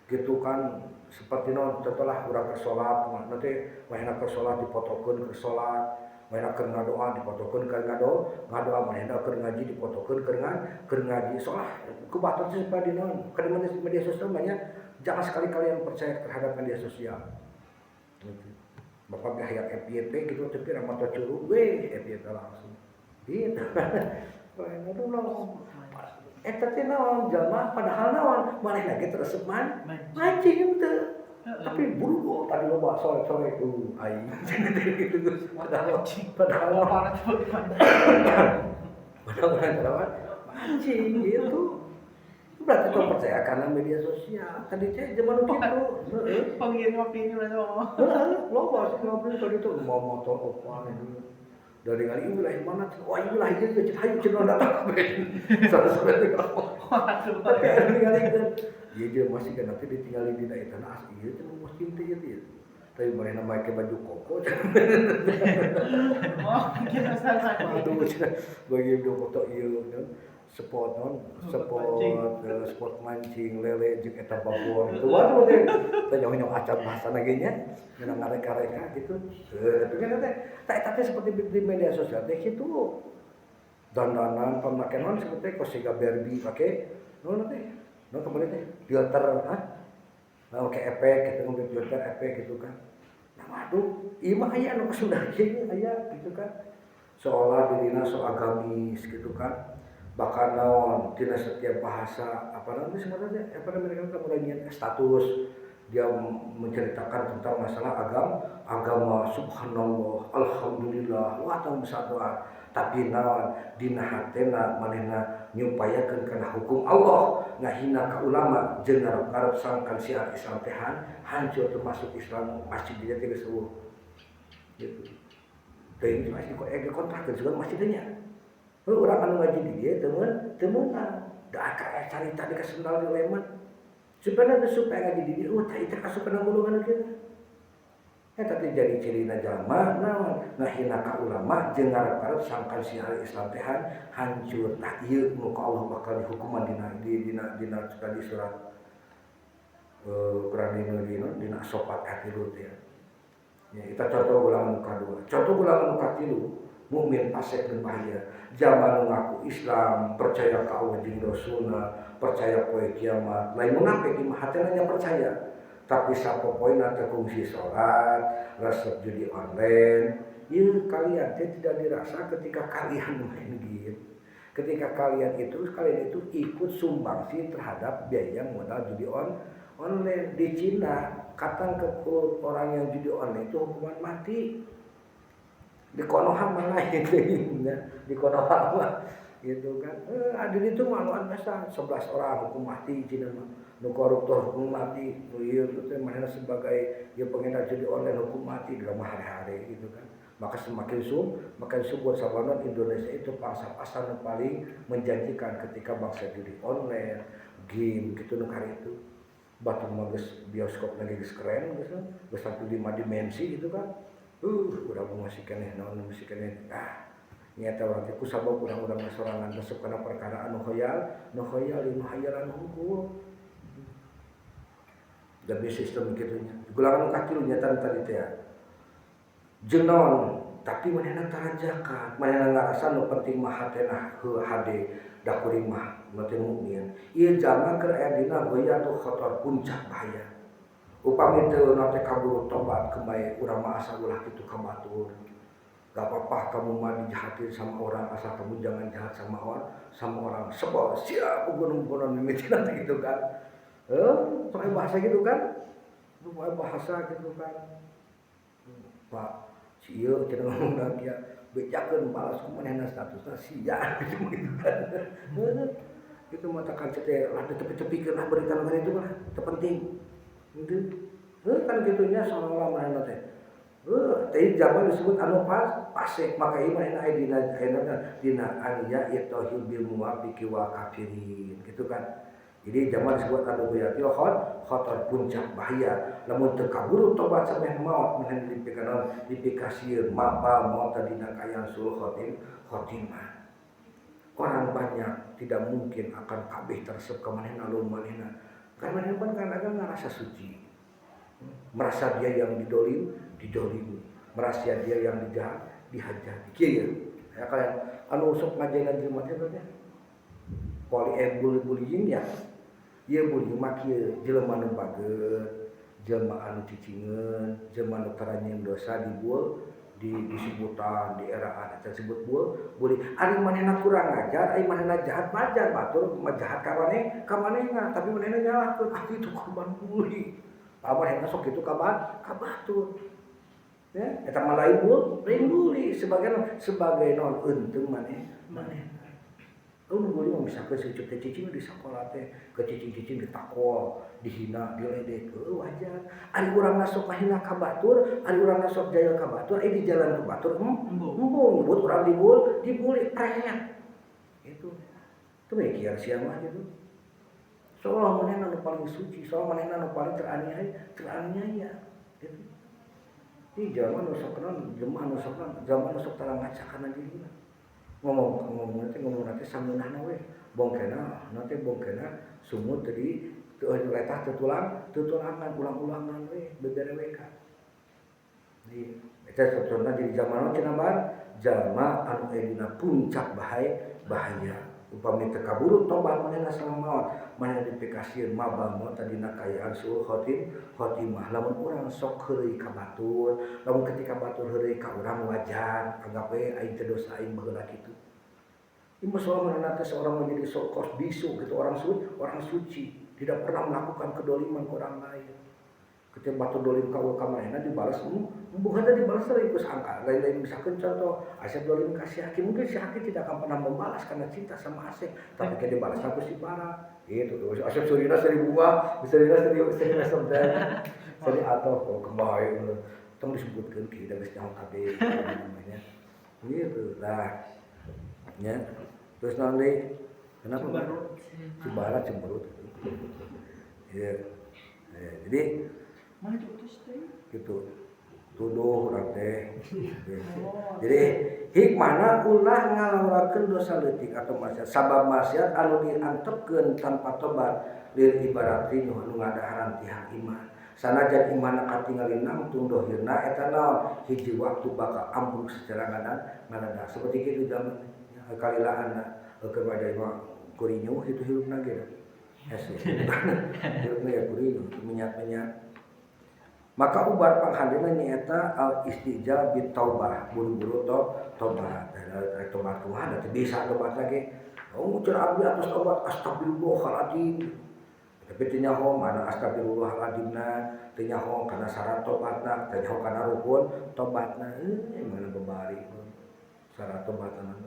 [SPEAKER 1] Gitu kan seperti naon contohlah urang keur salat nanti manehna keur salat dipotokeun keur salat, manehna keur ngadoa dipotokeun keur ngadoa, manehna keur ngaji dipotokeun keur ngaji. Solah ku batur teh supaya di naon ka di media sosial banyak jangan sekali kalian percaya terhadap media sosial. Gitu. Bapak ge hayang FYP gitu tapi ramah curug we FYP langsung. Gitu. Aduh langsung. Eta teh naon jalma padahal naon manehna ge teu resep mancing teu. Tapi buru tadi loba sore-sore tuh aing gitu. Padahal padahal padahal mancing gitu. Berarti kau percaya karena media sosial. Tadi teh zaman gitu.
[SPEAKER 2] Pengirim opini berarti ngomong.
[SPEAKER 1] Loba sih ngobrol tadi tuh mau motor opan itu. Dari kali ini wilayah mana? Wah ini wilayah ieu cenah hayu cenah datang kabeh. Sore-sore teh
[SPEAKER 2] Waduh.
[SPEAKER 1] Tapi anu ninggalikeun. Ieu dia masih kan nanti ditinggalin dina eta na asli ieu teh musim teh ieu teh. Tapi manehna make baju koko.
[SPEAKER 2] Oh, kira salah.
[SPEAKER 1] Aduh cenah bagi video foto ieu kan. Spot non, spot spot mancing lele jeung eta babon itu waduh teh teh nyong acan bahasana ge nya ngeunang ngareka-reka gitu. Tapi kan teh tah eta teh seperti di media sosial teh kitu. Dandanan pemakaian non seperti kos siga Barbie pake non teh. Non kemarin teh filter hah? Nah, pakai efek gitu ngambil filter efek gitu kan. Nah waduh, ieu mah aya anu Sunda kieu aya gitu kan. Seolah dirina so agamis gitu kan. Bahkan naon tina setiap bahasa apa namanya sebenarnya apa namanya mereka mulai status dia menceritakan tentang masalah agama subhanallah alhamdulillah wah tahu doa tapi naon dina hatena manehna nyupayakeun kana hukum Allah ngahina ka ulama jeung ngarep-ngarep sangkan syiar Islam teh hancur termasuk Islam masjid dia teh geus eueuh gitu. Teuing masih kok kontrakeun juga masjidnya. Heuh urang anu ngaji di dieu teu meunang. Da ka carita di kasendal di Leman. Supaya teh supaya ngaji di dieu, oh tah ieu teh kasupna golongan kieu. Eta teh jadi cirina jalma naon ngahina ka ulama jeung ngarep-ngarep sangkan syiar Islam teh hancur. Tah ieu nu ku Allah bakal dihukuman dina di dina dina tadi surat Quran dina dina dina sopat katilu teh. Ya, kita contoh golongan nu kadua. Contoh golongan nu katilu, mukmin fasik dan bahaya. Zaman ngaku Islam, percaya ka Allah jeung Rasulna, percaya poe kiamat. Lain munafik mah hatena nya percaya. Tapi sapopoena teh kungsi salat, resep judi online. Ieu kalian teh tidak dirasa ketika kalian main game. Ketika kalian itu ikut sumbangsi terhadap biaya modal judi online. Di Cina katang ke orang yang judi online itu hukuman mati. Di Konoha mah lain ya. Di Konoha mah gitu kan. Adil itu maluan biasa 11 orang hukum mati Cina mah. Nu koruptor hukum mati, nu ieu teh manehna sebagai ieu pengedar judi online hukum mati drama hare-hare gitu kan. Maka semakin makin subur sabanon Indonesia itu pangsa pasar nu paling menjanjikan ketika bangsa judi online, game gitu nu hari itu. Batur mah geus bioskop lagi geus keren geus, geus sampai 5 dimensi gitu kan. Urang masih keneh naon masih keneh. Ah, nyata urang teh kusabab urang-urang sorangan resep kana perkara anu khoyal, nu khoyal, nu hayalan hungkul. Demi sistem gitunya. Gulangan katilu nyata tadi teh. Jeung naon? Tapi manehna tara zakat, manehna ngarasa nu penting mah hatena heuh hade da kuring mah nu teh mukmin. Ieu jalma keur aya dina goyatu khotor puncak bahaya. Upami teu teh kaburu tobat kembali urang mah asa ulah kitu ka batur. Gak apa-apa kamu mah dijahatin sama orang asal kamu jangan jahat sama orang, sama orang. Sebab siap gunung-gunung mimitina gitu kan. Pakai bahasa gitu kan? Pakai bahasa gitu kan. Pak, si ieu cenah ngomong kieu, bejakeun balas ku manehna statusna sia gitu kan. Itu mah tekan teh lah ditepi-tepikeun lah berita nu itu mah teu penting. Gitu. Kan gitunya seolah-olah manehna teh. Teh zaman disebut anu pas pasek maka ieu manehna aya dina ayeuna dina aniya ittahil bil muwafiqi wal kafirin gitu kan. Jadi zaman disebut anu goyatil khotor puncak bahaya. Lamun teu kaburu tobat sameh maot manehna dipikeun dipikasieun mapa maot dina kaayaan sul khotimah. Orang banyak tidak mungkin akan kabeh teresep ka manehna lamun manehna. Kan manehna kan kadang ngarasa suci. Merasa dia yang didolim, didolimi. Merasa dia yang dijahat, dihajar. Kieu ya. Ya kalian anu sok ngajaran jelema teh teh. Poli bullying ya. Ieu bullying mah kieu jelema nu bager, jelema anu cicingeun, jelema nu tara nyieun dosa dibul, di disebutan di eraan eta disebut bully. Ari manehna kurang ajar, ari manehna jahat wajar batur mah jahat ka maneh, ka manehna, tapi manehna nyalahkeun ah itu korban bully. Manehna sok kitu ka batur. Ya, eta mah lain bully sebagai sebagai non eunteung maneh manehna. Lu bully mah bisa ke si teh cicing di sekolah teh, ke cicing-cicing ditakol, dihina, diledek, wajar. Ari urang sok ngahina ka batur, ari urang sok jaya ka batur, di jalan ke batur, embung nyebut urang dibully pret. Itu. Itu mikir sia mah gitu. Seolah manehna nu paling suci, seolah manehna nu paling teraniaya, gitu. Di zaman nu sok naon, jelema nu sok naon, zaman nu sok tara ngaca kana dirina. Ngomong nanti sameunahna we bongkena nanti bongkena sumut tadi teu letah teu tulang teu tulangan ulang-ulangan we beberewekan. Di eta contohna di zaman cenah bar jalma anu aya dina puncak bahaya upami teu kaburu tobat manehna selama maot manehna dipikasieun mabal maot dina kaayaan sul khotimah. Lamun urang sok heureuy ka batur, lamun ketika batur heureuy ka urang wajar, anggap we aing teh dosa aing baheula kitu. Ieu mah soal manehna teh seorang menjadi sok kos bisu gitu, orang suci, tidak pernah melakukan kedoliman ke orang lain. Ketika batur dolim ka manehna dibalas, bukan tadi dibalas dari ku sangka. Lain-lain misalkan contoh Asep dolim ka si Hakim, mungkin si Hakim tidak akan pernah membalas karena cinta sama Asep, tapi kan dibalas ku si Bara. Gitu. Asep surina seri bunga, surina seri seri sampai seri atau kok kembali tong disebutkeun ki da geus nyaho kabeh namanya. Gitu lah. Ya. Terus naon deui? Kenapa?
[SPEAKER 2] Cemberut.
[SPEAKER 1] Si Bara cemberut. Ya. Ya, jadi
[SPEAKER 2] maju terus teh.
[SPEAKER 1] Gitu. Tuduh urang teh. Jadi hikmahna ulah ngalaurakeun dosa leutik atau maksiat. Sabab maksiat anu diantepkeun tanpa tobat lil ibarati nu ngadaharan tihang iman. Sanajan imanna katingali nangtung dohirna eta naon hiji waktu bakal ambruk secara ngadadak. Seperti kitu zaman kalilaanna keur bade mah kurinyu kitu hirupna ge. Hese. Hirupna ya kurinyu minyak-minyak. Maka ubar panghandena nyaeta al istijab bit taubah, buru-buru tobat. Rek tobat kumaha teu bisa tobat lagi. Oh, cenah abdi atos tobat astagfirullahaladzim. Tapi teu nyaho mana astagfirullahaladzimna, teu nyaho kana syarat tobatna, teu nyaho kana rukun tobatna. Mana babari syarat tobatna.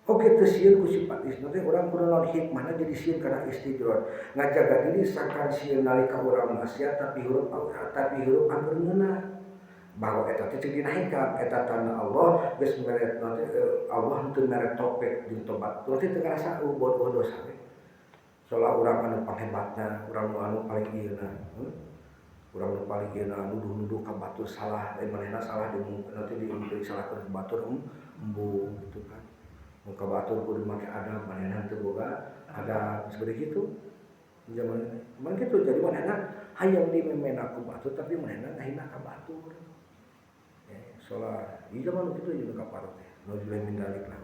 [SPEAKER 1] Oke teu sieun ku sifat istidroj teh urang kudu naon hikmahna jadi sieun kana istidroj. Ngajaga diri sangkan sieun nalika urang maksiat tapi hirup angger ngeunah. Bahwa eta teh ceuk dina hikam eta tanda Allah geus mere Allah teu mere topek jeung tobat. Urang teh teu ngarasa bodoh dosa we. Soalna urang anu panghebatna, urang anu paling ieuna. Urang nu paling ieuna nuduh-nuduh ka batur salah, manehna salah di nanti disalahkeun ka batur embung gitu kan. Muka batur kudu make adab, manehna teu boga adab seperti gitu. Zaman mana gitu jadi manehna hayang dimemena ku batur tapi manehna ngahina ka batur. Ya, soalna di zaman kitu jeung ka parut teh, nauzubillah min dzalik lah.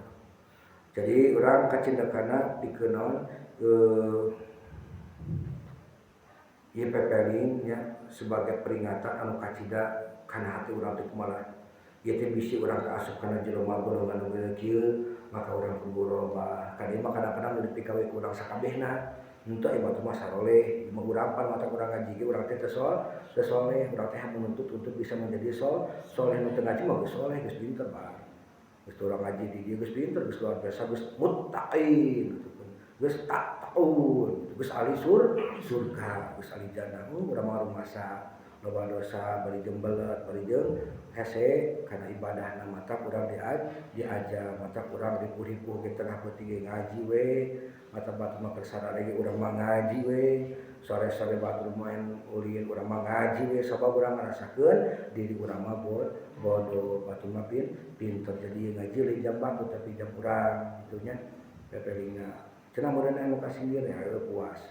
[SPEAKER 1] Jadi urang kacindakana pikeun naon ieu pepeling nya sebagai peringatan anu kacida kana hati urang teh kumaha. Ieu teh bisi urang kaasup kana jelema golongan nu kieu maka urang kudu robah. Ka dieu mah kadang-kadang nu dipikawe ku urang sakabehna. Henteu ieu mah saroleh, ieu mah urang pan mata urang ngaji ge urang teh teu soleh, urang teh menuntut untuk bisa menjadi soleh nu teu ngaji mah geus soleh, geus pinter bae. Geus urang ngaji di dieu geus pinter, geus luar biasa, geus muttaqin gitu kan. Geus tattaqun, geus ahli surga, geus ahli jannah. Urang mah rumasa loba dosa bari jeung belet bari jeung hese kana ibadahna mata urang diajar mata urang dipuripuh ge tengah peuting ge ngaji we mata batur mah keur sarare ge urang mah ngaji we sore-sore batur main ulin urang mah ngaji we sabab urang ngarasakeun diri urang mah bodoh batur mah pinter jadi ngaji lain jam batur tapi jam urang kitu nya pepelingna cenah meureun anu kasindir ya heueuh puas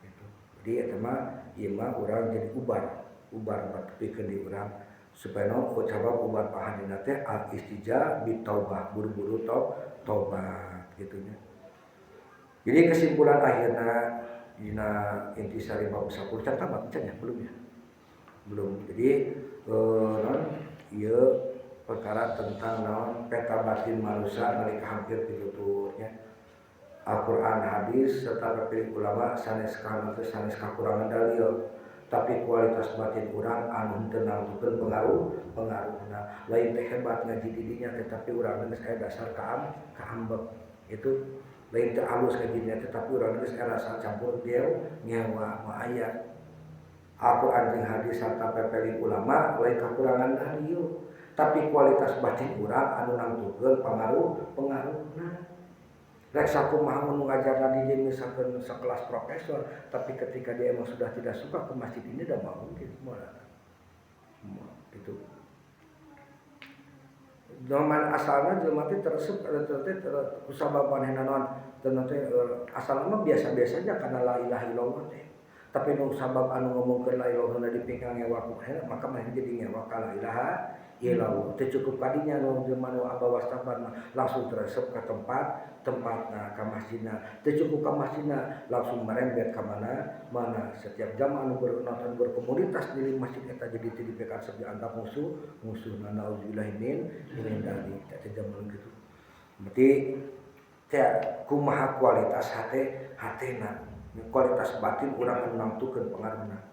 [SPEAKER 1] gitu. Jadi eta mah ieu mah urang jadi ubar pikeun di urang supaya naon sabab ubar pahadina teh al istija bi taubah buru-buru tobat gitu nya. Jadi kesimpulan akhirna dina intisari bab 10 can tamat can ya belum ya. Belum. Jadi naon ieu perkara tentang naon peta batin manusia nalika hampir pitutur nya. Al-Quran hadis serta pepilih ulama sanes kana teh sanes kakurangan dalil tapi kualitas batin urang anu henteu nangtukeun pengaruhna lain teh hebat ngaji di dinya tetapi urang geus aya dasar kaambek itu lain teh alus ngaji dinya tetapi urang geus aya rasa campur dew ngewa mah aya Al-Quran jeung hadis serta pepilih ulama lain kakurangan dalil tapi kualitas batin urang anu nangtukeun pengaruhna. Rek sakumaha mun ngajarna di dieu misalkan sekelas profesor, tapi ketika dia emang sudah tidak suka ke masjid ini dah mau mungkin moal. Gitu. Zaman asalna jelema teh teresep teh kusabab manehna naon teh asalna mah biasa-biasa aja kana la ilaha illallah teh. Tapi nu sabab anu ngomongkeun la ilaha illallah dipikang ngewa ku manehna maka manehna jadi ngewa ka la ilaha illallah. Teu cukup kadinya nu jelema nu abawas taban mah langsung teresep ka tempatna ka masjidna. Teu cukup ka masjidna langsung merembet ka mana mana setiap jam anu nonton berkomunitas di masjid eta jadi teu dipikaresep dianggap musuh naudzubillah min dzalik teh zaman kitu. Berarti teh kumaha kualitas hatena kualitas batin urang anu nangtukeun pengaruhna.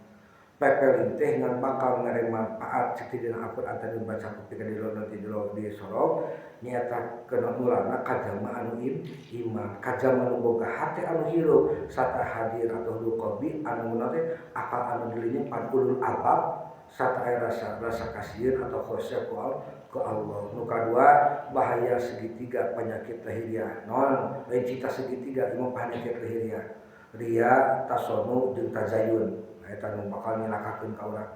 [SPEAKER 1] Pepeling teh ngan bakal mere manfaat cek dina Al-Qur'an tadi baca ketika di nanti di sorog nyata kana mulana kajama anu iman kajama anu boga hate anu hirup sata hadir atau qalbi anu teh akal anu dilinyepan ulul albab sata aya rasa kasieun atau khasyah ku Allah. Nu kadua bahaya segitiga penyakit lahiriah non lain cita segitiga ieu penyakit lahiriah ria tasonu jeung tazayun. Eta nu bakal nyilakakeun ka urang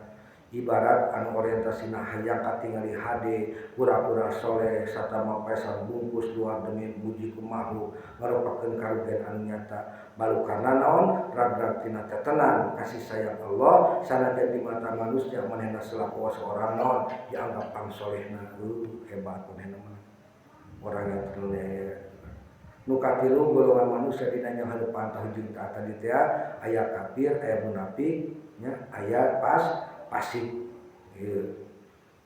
[SPEAKER 1] ibarat anu orientasina hayang katingali hade pura-pura soleh sarta mapesan bungkus luar demi muji ku makhluk ngarupakeun karugian anu nyata balukana naon rag-rag tina tetenan kasih sayang Allah sanajan di mata manusia manehna selaku seorang naon dianggap pangsolehna hebat manehna mah orang yang terleh. Nu katilu golongan manusia dina nyanghareupan tauhid jeung taat tadi teh aya kafir, aya munafik, nya aya pasik. Ieu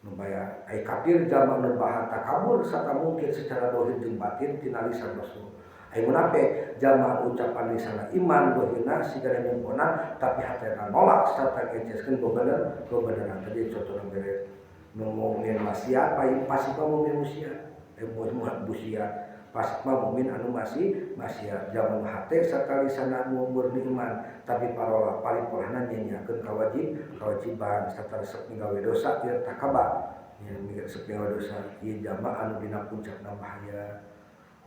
[SPEAKER 1] nu baya aya kafir jalma nu bahan takabur sarta mungkin secara dohir jeung batin tina lisan Rasul. Aya munafik jalma ucapan lisanna iman dohirna sigana nyemponan tapi hatena nolak sarta ngeceskeun bebeneran. Tadi contohna bere nu mukmin maksiat, paling pasik mah mukmin maksiat, busia. Fasik mah mukmin anu masih maksiat, jalma hate sarta lisana murni iman tapi parola paripolahna nyanyiakeun kewajiban sarta resep migawe dosa irtakaba nya, resep migawe dosa. Ieu jalma anu dina puncakna bahaya.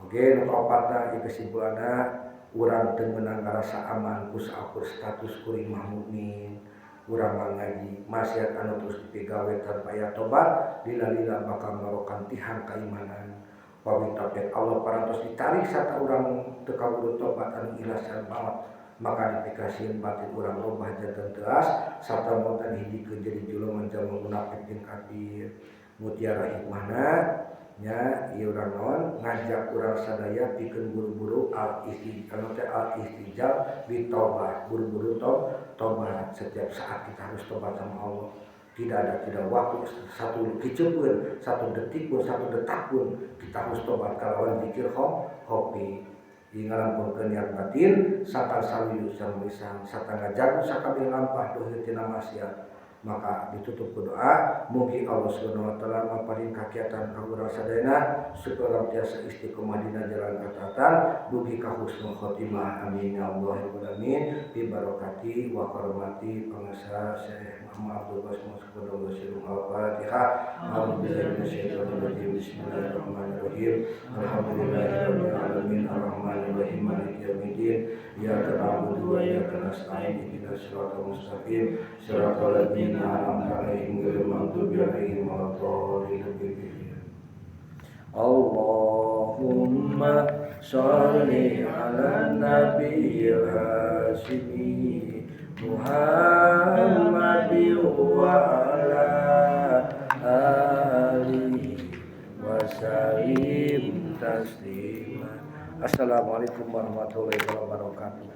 [SPEAKER 1] Oge nu kaopatna, ieu kesimpulanna, urang teu meunang ngarasa aman ku saukur status kuring mah mukmin, urang mah ngaji. Maksiat anu terus dipigawe tanpa aya tobat lila-lila bakal ngarokan tihang kaimanan. Wabi taufik Allah parantos ditarik sarta urang teu kaburu tobat anu ikhlas sareng maot, maka dipikasieun batin urang robah janten teuas sarta maot dan hijikeun jadi jelema jalma munafik jeung kafir. Mutiara hikmahna nya ieu, urang naon ngajak urang sadaya pikeun buru-buru al isti anu teh al istijab bi taubah, buru-buru tobat. Setiap saat kita harus tobat sama Allah, tidak ada, tidak waktu satu kicep pun, satu detik pun, satu detak pun kita harus tobat kalawan zikir hopi ngalampunkeun niat batin sarta saluyu sareng lisan sarta ngajago sakabeh lampah dohir tina maksiat. Maka ditutup ku doa, mugi Allah Subhanahu wa taala maparin kakiatan ka urang sadayana supaya urang tiasa istiqomah dina jalan kataatan dugi ka husnul khotimah. Amin ya Allah ya rabbal alamin. Bi barakati wa karomati pangasa Syekh Muhammad Abdul Basmah. Al-Fatihah. A'udzu billahi minasyaitonir rajim. Bismillahirrahmanirrahim. Alhamdulillahirabbil alamin arrahmanirrahim maliki yaumiddin iyyaka na'budu wa iyyaka nasta'in ihdinas siratal mustaqim siratal ladzina an'amta 'alaihim ghairil maghdubi 'alaihim waladdallin. Allahumma sholli ala nabiyil hasyimi Muhammad wa ala alihi wa sallim taslima. Assalamualaikum warahmatullahi wabarakatuh.